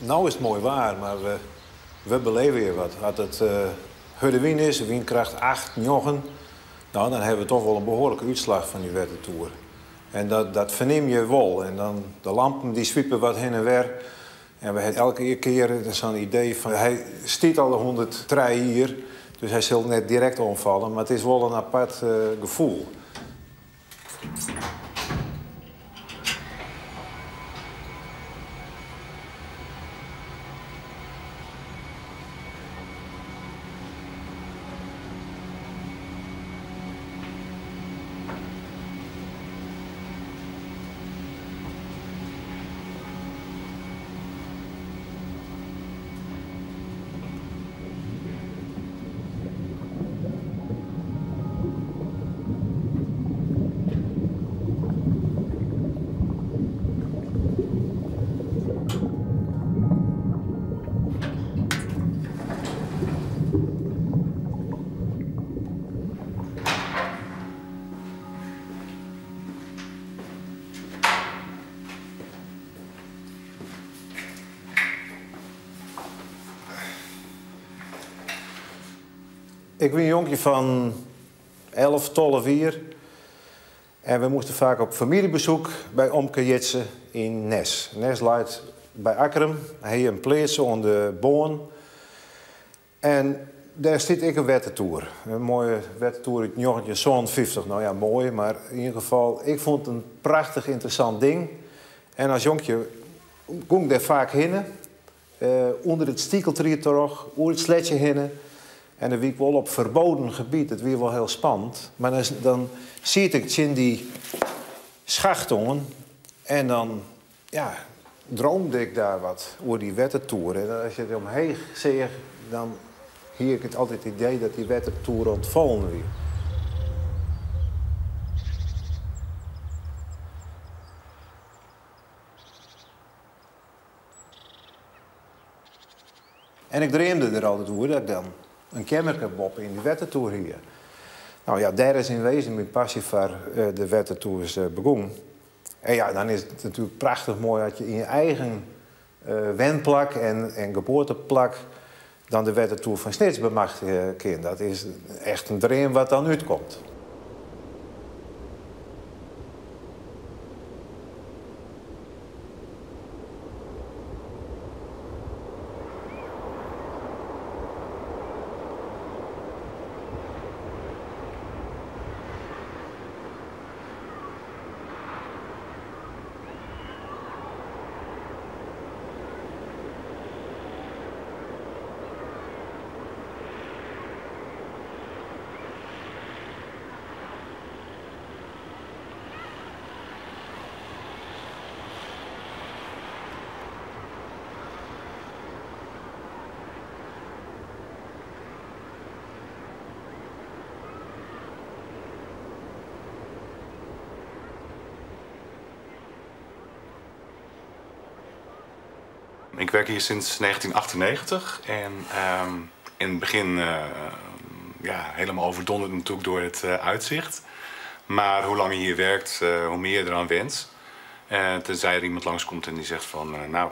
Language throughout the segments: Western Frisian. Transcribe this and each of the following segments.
No is it moai waar, mar we belibje wat. As it hurde wyn is, wynkracht 8, 9, no, dan hawwe we dochs wol in behoarlike útslach fan dy wettertoer. En dat fernimme je wol. En dan de lampen dy swipe wat hinne en wer. En we hawwe elke kear sa'n idee fan hy stiet al 103 jier, dus hy sil net direkt omfalle, mar it is wol in apart gefoel. Ik wie in jonkje fan 11, 12 jier en we moasten faak op famyljebesoek by omke Jitse yn Nes. Nes leit by Akkrum, hy hie in pleats oan de Boarn en dêr stiet ek in wettertoer. In moaie wettertoer út 1957. No ja, moai, mar yn ieder gefal, ik fûn it in prachtich ynteressant ding. En as jonkje gong ik dêr faak hinne. Ûnder it stikeltried troch, oer it sletsje hinne. En dan wie ik wol op ferboden gebiet. It wie wol hiel spannend. Mar dan siet ik tsjin dy schacht oan en dan, ja, droomde ik dêr wat oer dy wettertoer. En as je it omheech seach, dan hie ik it altyd it idee dat dy wettertoer oan it fallen wie. En ik dreamde der altyd oer dat ik dan in keammerke boppe yn dy wettertoer hie. No ja, dêr is yn wezen myn passy foar de wettertoers begûn. En ja, dan is it natuerlik prachtich moai as je yn je eigen wenplak en geboarteplak dan de wettertoer fan Snits bemachtigje kin. Dat is echt in dream wat dan útkomt. Ik werk hier sinds 1998 en in het begin ja, helemaal overdonderd natuurlijk door het uitzicht. Maar hoe langer je hier werkt, hoe meer je eraan went. Tenzij er iemand langskomt en die zegt van, nou,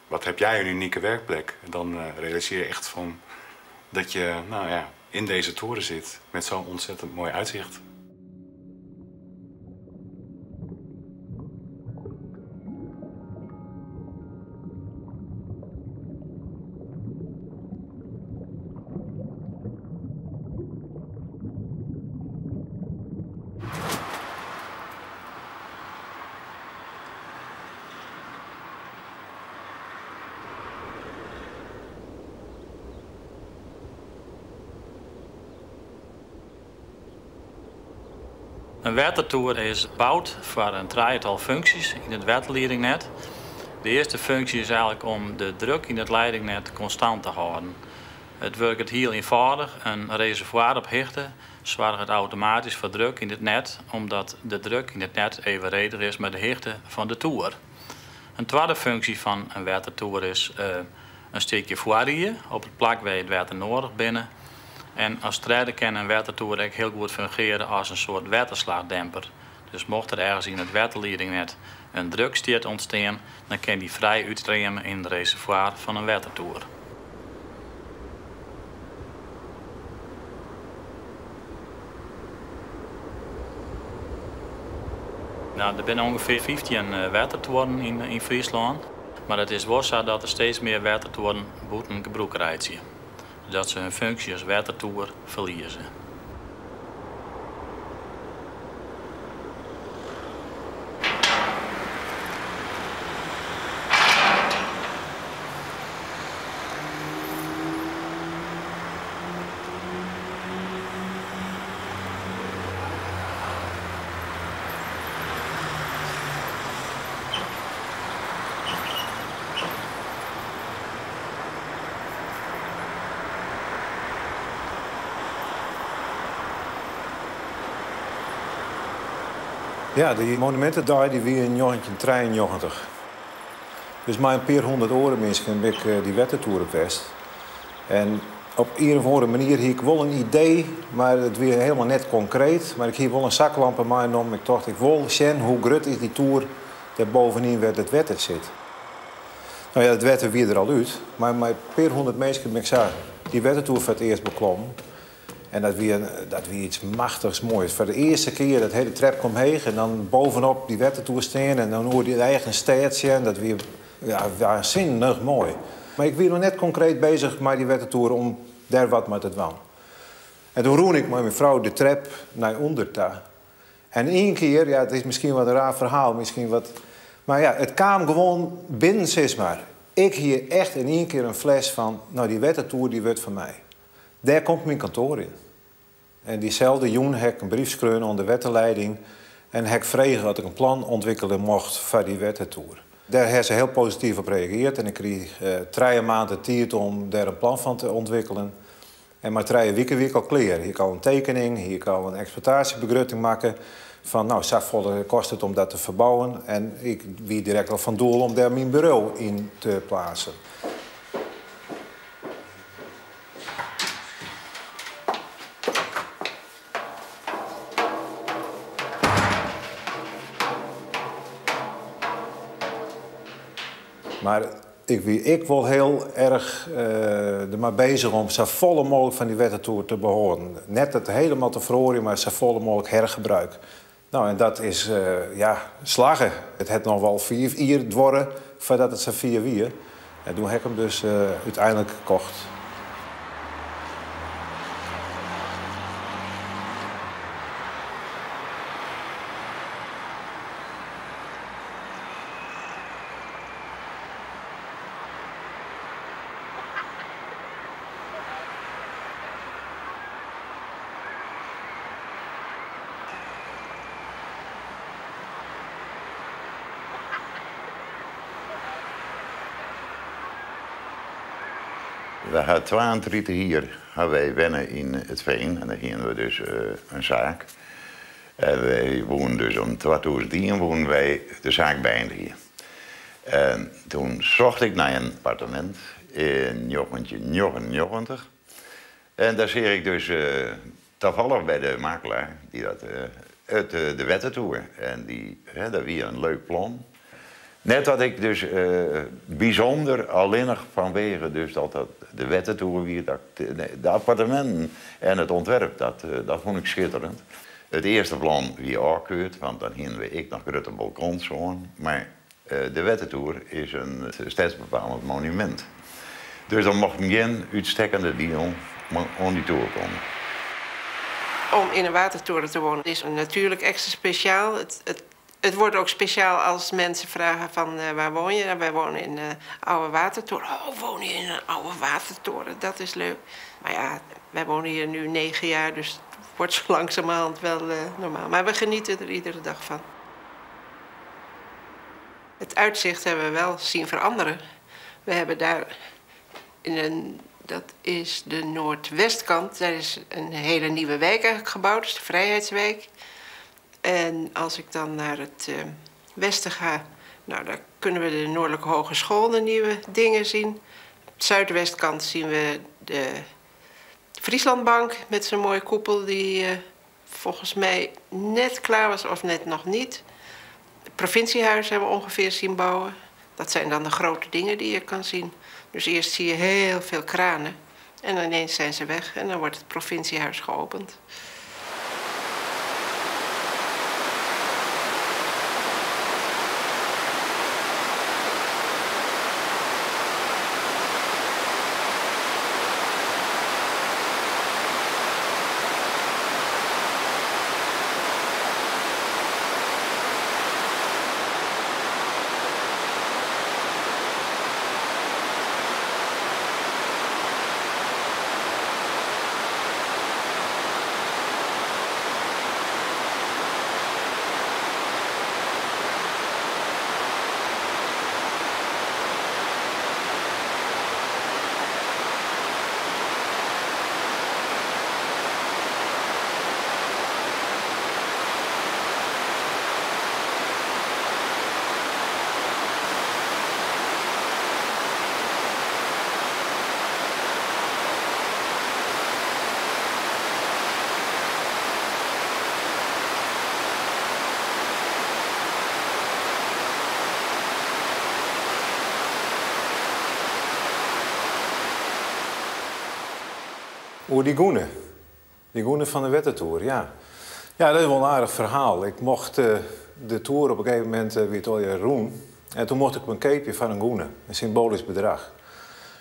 wat heb jij een unieke werkplek. En dan realiseer je echt van dat je, nou ja, in deze toren zit met zo'n ontzettend mooi uitzicht. In wettertoer is boud foar in trijetal funksjes yn it wetterliedingnet. De earste funksje is eigenlik om de druk yn it leidingnet konstant te hâlden. It wurket hiel ienfâldich. In reservoir op hichte soarget automatysk foar druk yn it net, omdat de druk yn it net evenredich is mei de hichte fan de toer. In twadde funksje fan in wettertoer is in stikje foarrie op it plak wêr't je it wetter noadich binne. En as tredde kin in wettertoer ek hiel goed fungearje as in soart wetterslachdemper. Dus mocht der ergens yn it wetterliedingnet in drukstjit ûntstean, dan kin dy frij útstreame yn it reservoir fan in wettertoer. Nou, der binne ûngefear 15 wettertuorren yn Fryslân. Mar it is wol sa dat der steeds mear wettertuorren bûten gebrûk reitsje. Dat se hun funksje as wettertoer ferlieze. Ja, dy monumintedei dy wie yn 1993. Dus mei in pear hûndert oare minsken bin ik dy wettertoer op west. En op ien of oare manier hie ik wol in idee, mar it wie hielendal net konkreet. Mar ik hie wol in zaklampe meinommen. Ik tocht, ik wol sjen hoe grut is dy toer dêr bovenyn wêr't it wetter sit. No ja, it wetter wie der al út, mar mei in pear hûndert minsken bin ik sa dy wettertoer foar it earst beklommen. En dat wie iets machtichs moais. Foar de earste kear dat hiele trepke omheech en dan bovenop dy wettertoer stean en dan oer dy eigen stêd sjen, dat wie ja, waansinnich moai. Mar ik wie noch net konkreet beuzich mei dy wettertoer om dêr wat mei te dwaan. En doe rûn ik mei myn frou de trep nei ûnder ta. En ien kear, ja, it is miskien wat in raar ferhaal, miskien wat, mar ja, it kaam gewoan binnen, sis mar. Ik hie echt yn ien kear in flash fan, no, dy wettertoer dy wurdt fan my. Dêr komt myn kantoar yn. En dyselde jûn ha ik in brief skreaun oan de wetterleiding en ha ik frege oft ik in plan ûntwikkelje mocht foar dy wettertoer. Dêr ha se hiel posityf op reagearre en ik krige 3 maand de tiid om dêr in plan fan te ûntwikkeljen. En mei 3 wiken wie ik al klear. Hie ik al in tekening, hie ik al in eksploitaasjebegrutting makke fan, no, safolle kostet it om dat te ferbouwen. En ik wie direkt al fan doel om dêr myn buro yn te pleatsen. Mar ik wie ek wol hiel erch dermei beuzich om safolle mooglik fan dy wettertoer te behâlden. Net it hielendal te feroarjen, mar safolle mooglik hergebruik. No, en dat is ja, slagge. It hat noch wol 5 jier duorre foardat it safier wie. En doe ha ik him dus úteinlik kocht. We ha 32 jier ha wy wenne yn it Fean en dêr hiene we dus in saak. En wy woenen dus om 2001 woenen wy de saak beëindigje. En toen socht ik nei in appartemint yn 1999. En dêr seach ik dus tafallich by de makelaar dy dat it de wettertoer. En dy, hè, dat wie in leuk plan. Net dat ik dus bysûnder allinnich fanwege dus dat dat de wettertoer wie, dat de apparteminten en it ûntwerp, dat fûn ik skitterend. It earste plan wie ôfkeurd, want dan hiene we ek noch grutte balkons oan. Mar de wettertoer is in stedsbepalend monumint. Dus dan mochten gjin útstekkende dielen oan dy toer komme. Om in een watertoren te wonen is natuurlijk extra speciaal. Het wordt ook speciaal als mensen vragen van waar woon je? Nou, wij wonen in een oude watertoren. Oh, woon je in een oude watertoren? Dat is leuk. Maar ja, wij wonen hier nu 9 jaar, dus het wordt zo langzamerhand wel normaal. Maar we genieten er iedere dag van. Het uitzicht hebben we wel zien veranderen. We hebben daar, in een, dat is de noordwestkant, daar is een hele nieuwe wijk eigenlijk gebouwd, dat is de Vrijheidswijk. En als ik dan naar het westen ga, daar kunnen we de Noordelijke Hogeschool, de nieuwe dingen zien. Op de zuidwestkant zien we de Frieslandbank met zijn mooie koepel die volgens mij net klaar was of net nog niet. Het provinciehuis hebben we ongeveer zien bouwen. Dat zijn dan de grote dingen die je kan zien. Dus eerst zie je heel veel kranen en ineens zijn ze weg en dan wordt het provinciehuis geopend. Oer dy gûne. Dy gûne fan de wettertoer, ja. Ja, dat is wol in aardich ferhaal. Ik mocht eh, de toer op in gegeven momint eh, wie it allegear rûn. En toen mocht ik him keapje foar in gûne, in symboalysk bedrach.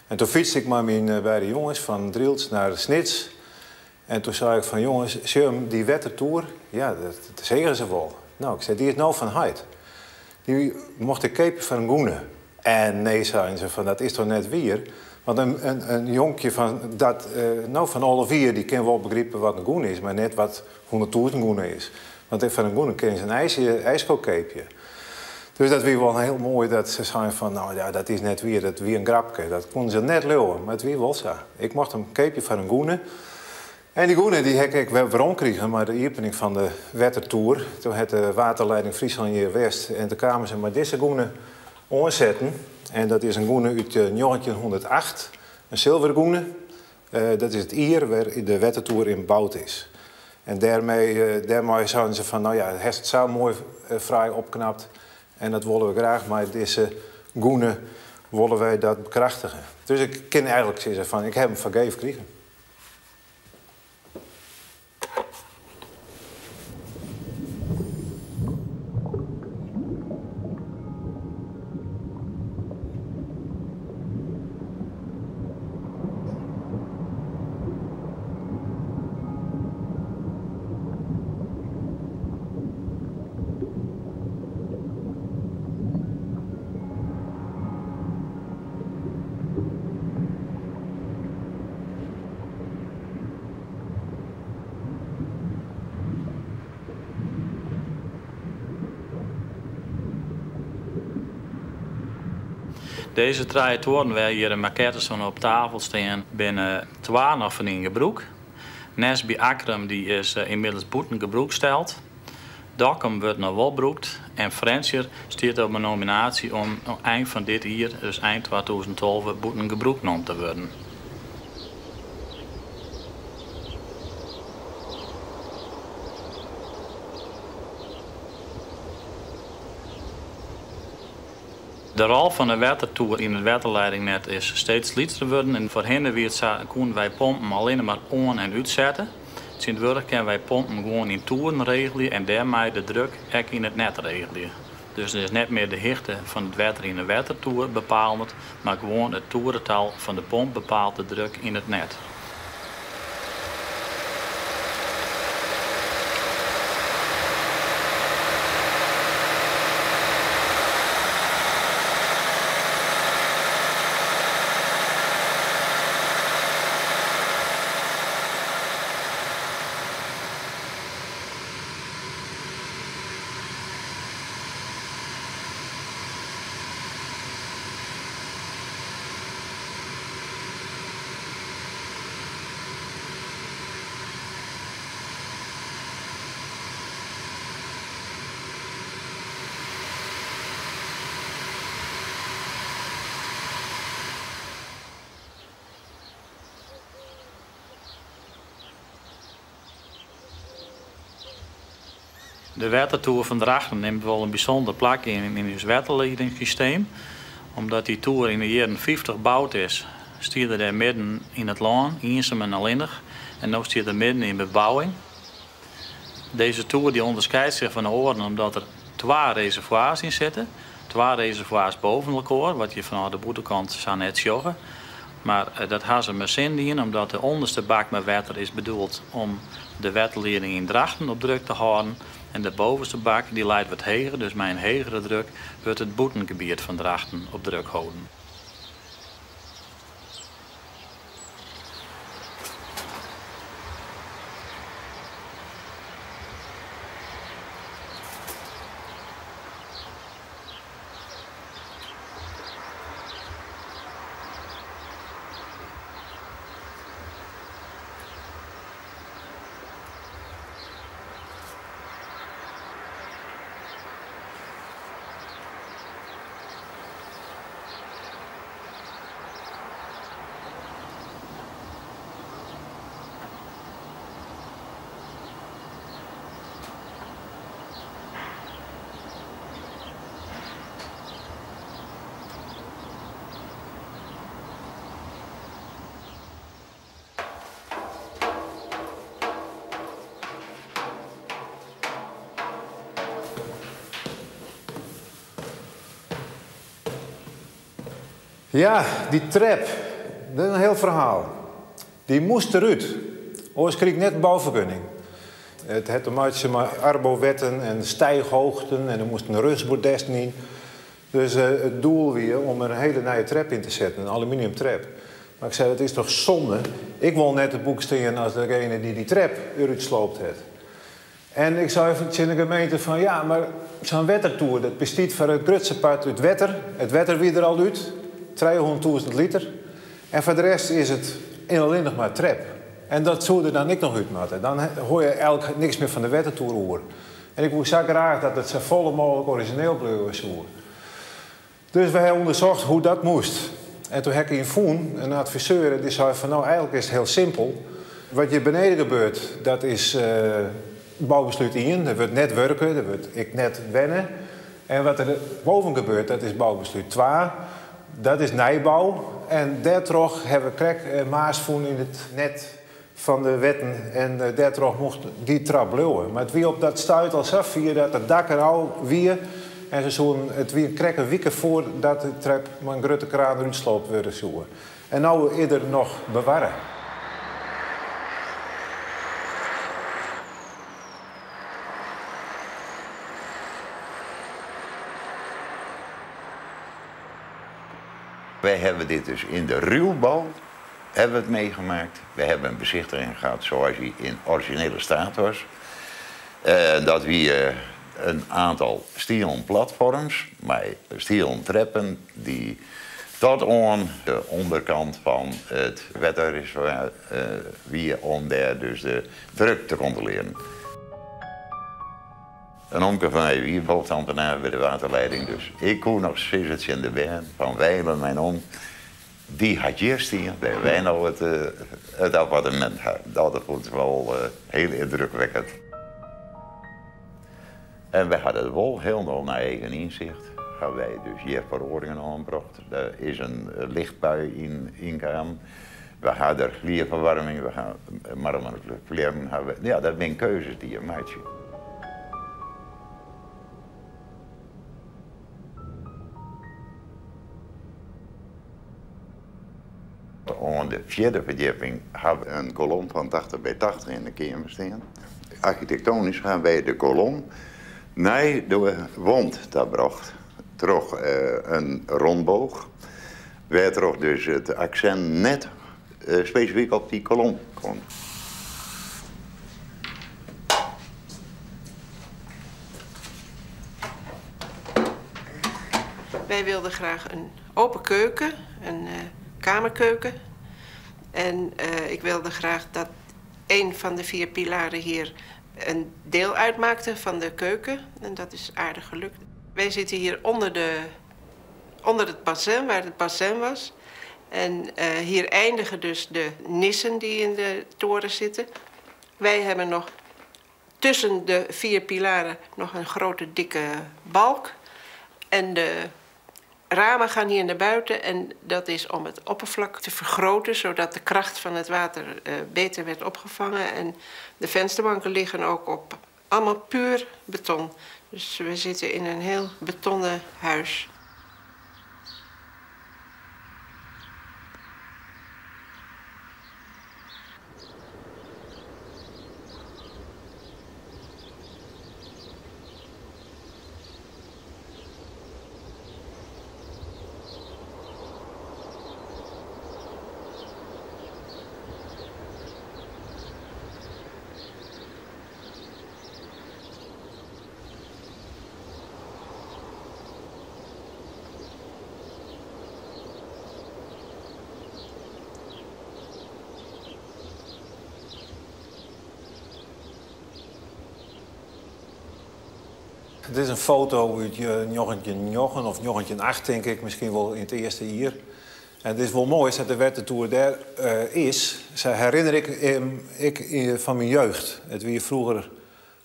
En toen fytste ik mei myn eh, beide jonges fan Drylts nei Snits. En toen sei ik fan jonges, sjoch dy wettertoer, ja, dat, dat seagen se wol. No, ik sei, dy is no fan heit. Dy mocht ik keapje foar in gûne. En nee, seinen se, fan dat is toch net wier? Want in jonkje fan, dat, no, fan 11 jier, dy kin wol begripe wat in gûne is, mar net wat 100.000 gûne is. Want foar in gûne kinne se in ijsje, ijsko keapje. Dus dat wie wol hiel moai dat se seinen fan, no ja, dat is net wier, dat wie in grapke. Dat koene se net leauwe, mar it wie wol sa. Ik mocht him keapje foar in gûne. En dy gûne dy ha ik wer weromkrigen mei de iepening fan de wettertoer. Toen hat de waterleiding Fryslân hjir west en toen kamen se mei dizze gûne oansetten. En dat is in gûne út 1908, in silvergûne. Dat is it jier wêr de wettertoer yn boud is. En dêrmei seinen se fan, no ja, hast it sa moai fraai opknapt en dat wolle we graach mei dizze gûne wolle wy dat bekrachtigje. Dus ik kin eigentlik sizze fan, ik ha him fergeef krigen. Dizze trije tuorren wêr't hjir in makette fan op tafel stean, binne twa noch fan yn gebrûk. Nes by Akkrum dy is ynmiddels bûten gebrûk steld. Dokkum wurdt noch wol brûkt en Frjentsjer stiet op 'e nominaasje om ein fan dit jier, dus ein 2012, bûten gebrûk nomd te wurden. De rol fan de wettertoer yn it wetterleidingnet is steeds lytser wurden. En foarhinne wie it sa, koene wy pompen allinne mar oan en útsette. Tsjintwurdich kinne wy pompen gewoan yn toeren regelje en dêrmei de druk ek yn it net regelje. Dus it is net mear de hichte fan it wetter yn de wettertoer bepalend, mar gewoan it toeretal fan de pomp bepaalt de druk yn it net. De wettertoer fan Drachten nimt wol in bysûnder plak yn yn ús wetterliedingssysteem. Omdat dy toer yn de jierren 50 boud is, stie er dêr midden yn it lân, iensum en allinnich. En no stiet er midden yn bebouwing. Deze toer die onderscheidt zich van de oaren omdat er twa reservoirs yn sitte. Twa reservoirs boven elkoar, wat je fanôf de bûtenkant sa net sjogge. Mar dat ha se mei sin dien, omdat de ûnderste bak mei wetter is bedoeld om de wetterlieding yn Drachten op druk te hâlden. En de bovenste bak dy leit wat heger, dus mei in hegere druk wurdt it bûtengebiet fan Drachten op druk holden. Ja, dy trep, dat is in hiel ferhaal. Dy moast derút, oars krige ik net in boufergunning. It hat te meitsjen mei arbowetten en stijghoogten en der moasten rustbordesten yn. Dus it doel wie om der in hiele nije trep yn te setten, in aluminium trep. Mar ik sei, dat is toch sonde? Ik wol net te boek stean as degene dy't dy trep derút sloopt hat. En ik sei tsjin de gemeente fan ja, mar sa'n wettertoer dat bestiet foar it grutste part út wetter. It wetter wie der al út, 300.000 liter. En foar de rest is it allinnich mar trep. En dat soe der dan ek noch út moatte. Dan hoor je eigentlik niks mear fan de wettertoer oer. En ik woe sa graach dat it safolle mooglik orizjineel bliuwe soe. Dus wy ha ûndersocht hoe't dat moast. En doe ha ik ien fûn, in adviseur, en dy sei fan no, eigentlik is it hiel simpel. Wat hjir beneden gebeurt, dat is boubeslút ien. Der wurdt net wurke, der wurdt ek net wenne. En wat der boven gebeurt, dat is boubeslút twa. Dat is nijbou. En dêrtroch ha we krekt maas fûn yn it net fan de wetten en dêrtroch mocht dy trap bliuwe. Mar it wie op dat stuit al sa fier dat it dak der ôf wie en se soenen, it wie krekt in wike foardat de trep mei in grutte kraan derút sloopt wurde soe. En no is er noch bewarre. Wij hebben dit dus in de ruwbouw hebben we het meegemaakt. We hebben een bezichtiging gehad zoals hij in originele staat was. Dat wie een aantal stielen platforms mei stielen treppen dy't tot oan de ûnderkant fan it wetterreservoir wie om dêr dus de druk te kontrolearjen. In omke fan my wie hoofdambtenaar by de waterleiding, dus ik koe noch sizze tsjin de bern fan Weilen, myn oom, dy hat hjir stien, wêr't wy no it appartemint ha. Dat fûn ik wol hiel yndrukwekkend. En wy hawwe it wol hielendal nei eigen ynsicht, hawwe wy dus hjir feroaringen oanbrocht. Der is in lichtpui ynkaam. We ha der flierferwaarming, we ha marmeren flierren. Ja, dat binne keuzes dy't je meitsje. Oan de fjirde ferdjipping ha we in kolom fan 80 by 80 yn de keamer stean. Architektonysk ha wy de kolom nei de wand ta brocht troch in rondboog, wêrtroch dus it aksint net spesifyk op dy kolom komt. Wij wilden graag een open keuken, een kamerkeuken. En ik wilde graag dat een van de vier pilaren hier een deel uitmaakte van de keuken. En dat is aardig gelukt. Wij zitten hier onder het bassin, waar het bassin was. En hier eindigen dus de nissen die in de toren zitten. Wij hebben nog Tussen de vier pilaren nog een grote dikke balk. En de ramen gaan hier naar buiten en dat is om het oppervlak te vergroten, zodat de kracht van het water beter werd opgevangen. En de vensterbanken liggen ook op allemaal puur beton. Dus we zitten in een heel betonnen huis. Dit is een foto uit 1909 of 1908, denk ik, misschien wel in het eerste jaar. En het is wel mooi dat de Wettertoer daar is. Zo herinner ik van mijn jeugd. Het wie vroeger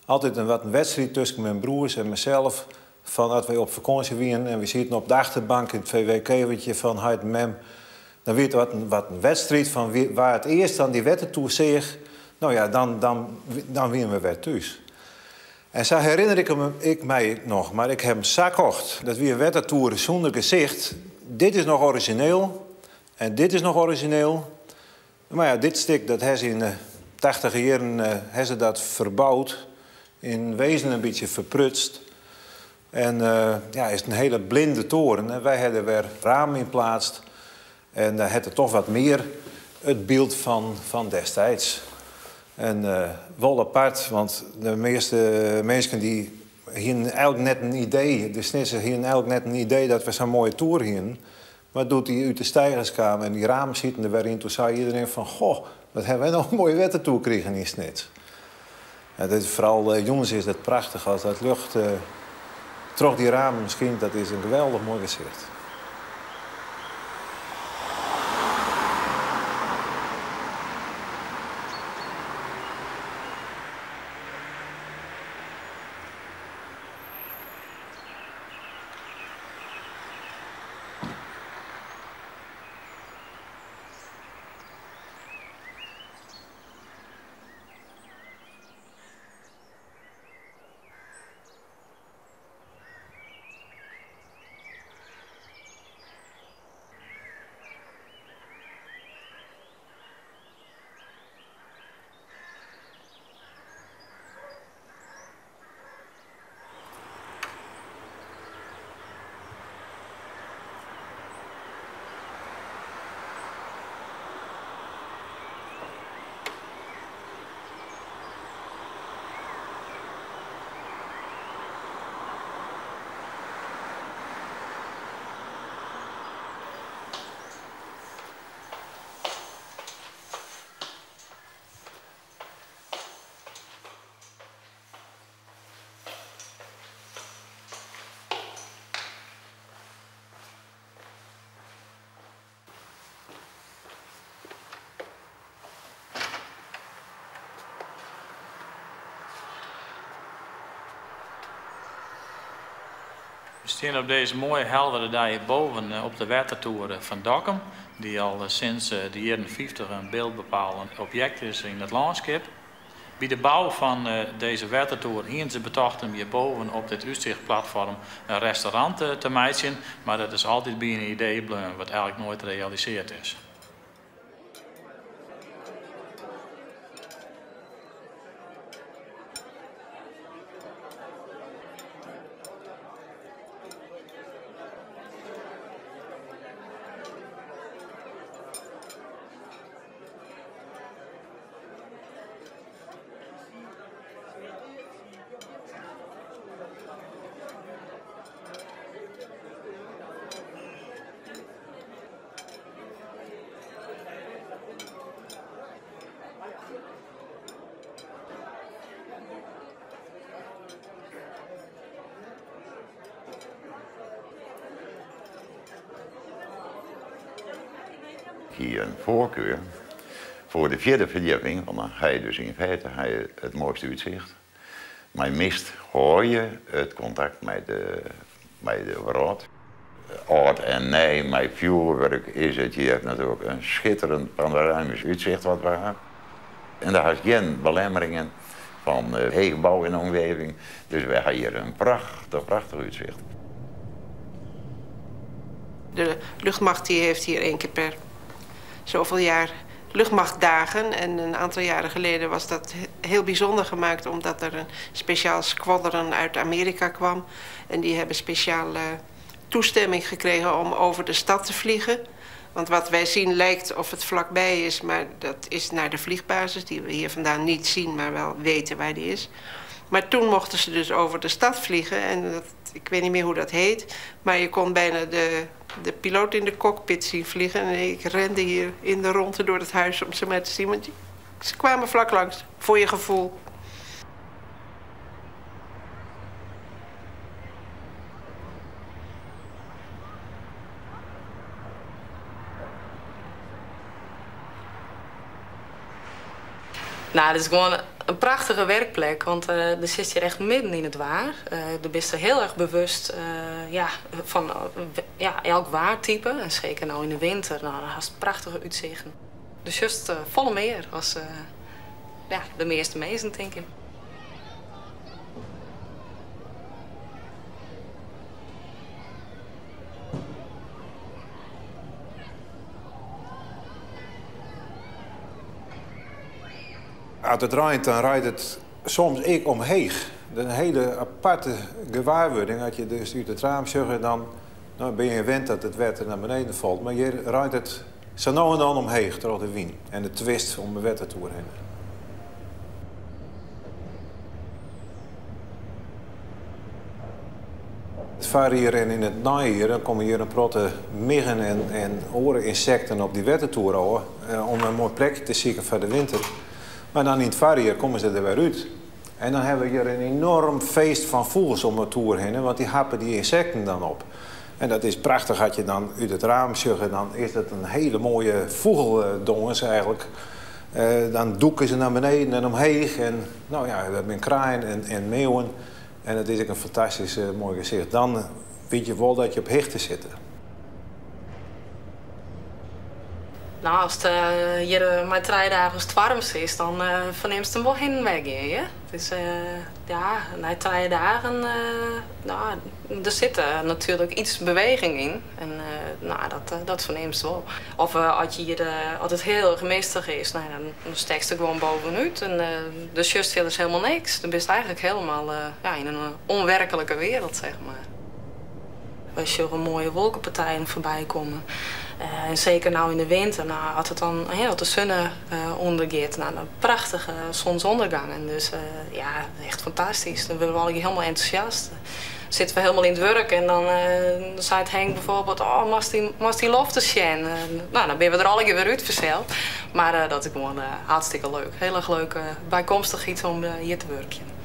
altijd een wedstrijd tussen mijn broers en mezelf. Van dat wij op vakantie waren en we zitten op de achterbank in het VW-kevertje van Heid en Mem. Dan werd er wat een wedstrijd van wie, waar het eerst dan die Wettertoer zeeg. Nou ja, dan winnen we weer thuis. En zo herinner ik mij nog, maar ik heb hem zakocht. Dat wie een Wettertoer zonder gezicht. Dit is nog origineel en dit is nog origineel. Maar ja, dit stuk dat heeft in de 80 jaren ze dat verbouwd. In wezen een beetje verprutst. En ja, is een hele blinde toren. En wij hebben weer ramen in plaats. En daar had het toch wat meer het beeld van destijds. En wel apart, want de meeste mensen die hier eigenlijk net een idee, de Snitsen hier eigenlijk net een idee dat we zo'n mooie toer hier. Maar doet die uit de steigerskamer en die ramen zitten er weer in, toen zei iedereen van, goh, wat hebben wij nog een mooie wettertoer gekregen in Snits. Ja, dat is vooral jongens is dat prachtig, als dat lucht trok die ramen misschien, dat is een geweldig mooi gezicht. We staan op deze mooie heldere dag boven op de Wettertoer van Dokkum, die al sinds de jaren 50 een beeldbepalend object is in het landschap. Bij de bouw van deze Wettertoer hier ze betocht om hierboven op dit uitzichtplatform een restaurant te maken, maar dat is altijd bij een idee gebleven wat eigenlijk nooit gerealiseerd is. Hier een voorkeur voor de vierde verdieping, want dan ga je dus in feite het mooiste uitzicht. Mei mist hâld je it kontakt mei de, mei de wrâld. Âld en nij, mei fjoerwurk is it hjir natuerlik in skitterend panoramysk útsicht wat we ha. En der hast gjin belemmeringen fan heechbou yn de omgeving. Dus wy ha hjir in prachtich, prachtich útsicht. De luchtmacht die heeft hier één keer per zoveel jaar luchtmachtdagen. En een aantal jaren geleden was dat heel bijzonder gemaakt... omdat er een speciaal squadron uit Amerika kwam. En die hebben speciale toestemming gekregen om over de stad te vliegen. Want wat wij zien lijkt of het vlakbij is, maar dat is naar de vliegbasis... die we hier vandaan niet zien, maar wel weten waar die is. Maar toen mochten ze dus over de stad vliegen. En dat, ik weet niet meer hoe dat heet. Maar je kon bijna de, de piloot in de cockpit zien vliegen. En ik rende hier in de ronde door het huis om ze maar te zien. Want ze kwamen vlak langs, voor je gevoel. Nou, het is gewoon een prachtige werkplek, want er zit hier echt midden in het waar. De bist er heel erg bewust ja, van ja, elk waartype. En zeker nou in de winter, nou, dan hast prachtige uitzichten. Dus juist volle meer als ja, de meeste mensen, denk ik. Als het rijdt, dan rijdt het soms ik omheeg. Een hele aparte gewaarwording. Als je dus uit het raam zucht, dan nou, ben je gewend dat het water naar beneden valt. Maar hier rijdt het zo nou en dan omheeg door de wind en de twist om de watertoer heen. Het varen hier en in het najaar, dan komen hier een protte miggen en oren-insecten op die watertoer hoor, om een mooi plekje te zoeken voor de winter. Maar dan in het voorjaar komen ze er weer uit. En dan hebben we hier een enorm feest van vogels om de toer heen, want die happen die insecten dan op. En dat is prachtig als je dan uit het raam zucht, dan is dat een hele mooie vogeldongens eigenlijk. Dan doeken ze naar beneden en omheeg. En nou ja, dat zijn kraaien en meeuwen. En dat is ook een fantastisch mooi gezicht. Dan weet je wel dat je op hichten zit. Nou, als het hier maar 3 dagen het warmst is, dan verneemt het hem wel heen weg, hè? Dus ja, na 3 dagen, nou, er zit natuurlijk iets beweging in. En nou, dat verneemt ze wel. Of als je hier als het heel erg mistig is, nou, dan steekt het gewoon bovenuit. En de just is helemaal niks. Dan ben je eigenlijk helemaal ja, in een onwerkelijke wereld, zeg maar. Als je een mooie wolkenpartijen voorbij komen. En zeker nou in de winter, nou, als het dan heel de zon ondergaat, nou, een prachtige zonsondergang. En dus ja, echt fantastisch. Dan worden we al helemaal enthousiast. Dan zitten we helemaal in het werk en dan zei het Henk bijvoorbeeld, oh, mag die lofte zien? Nou, dan ben we er al een keer weer uit vanzelf. Maar dat is gewoon hartstikke leuk. Heel erg leuk bijkomstig iets om hier te werken.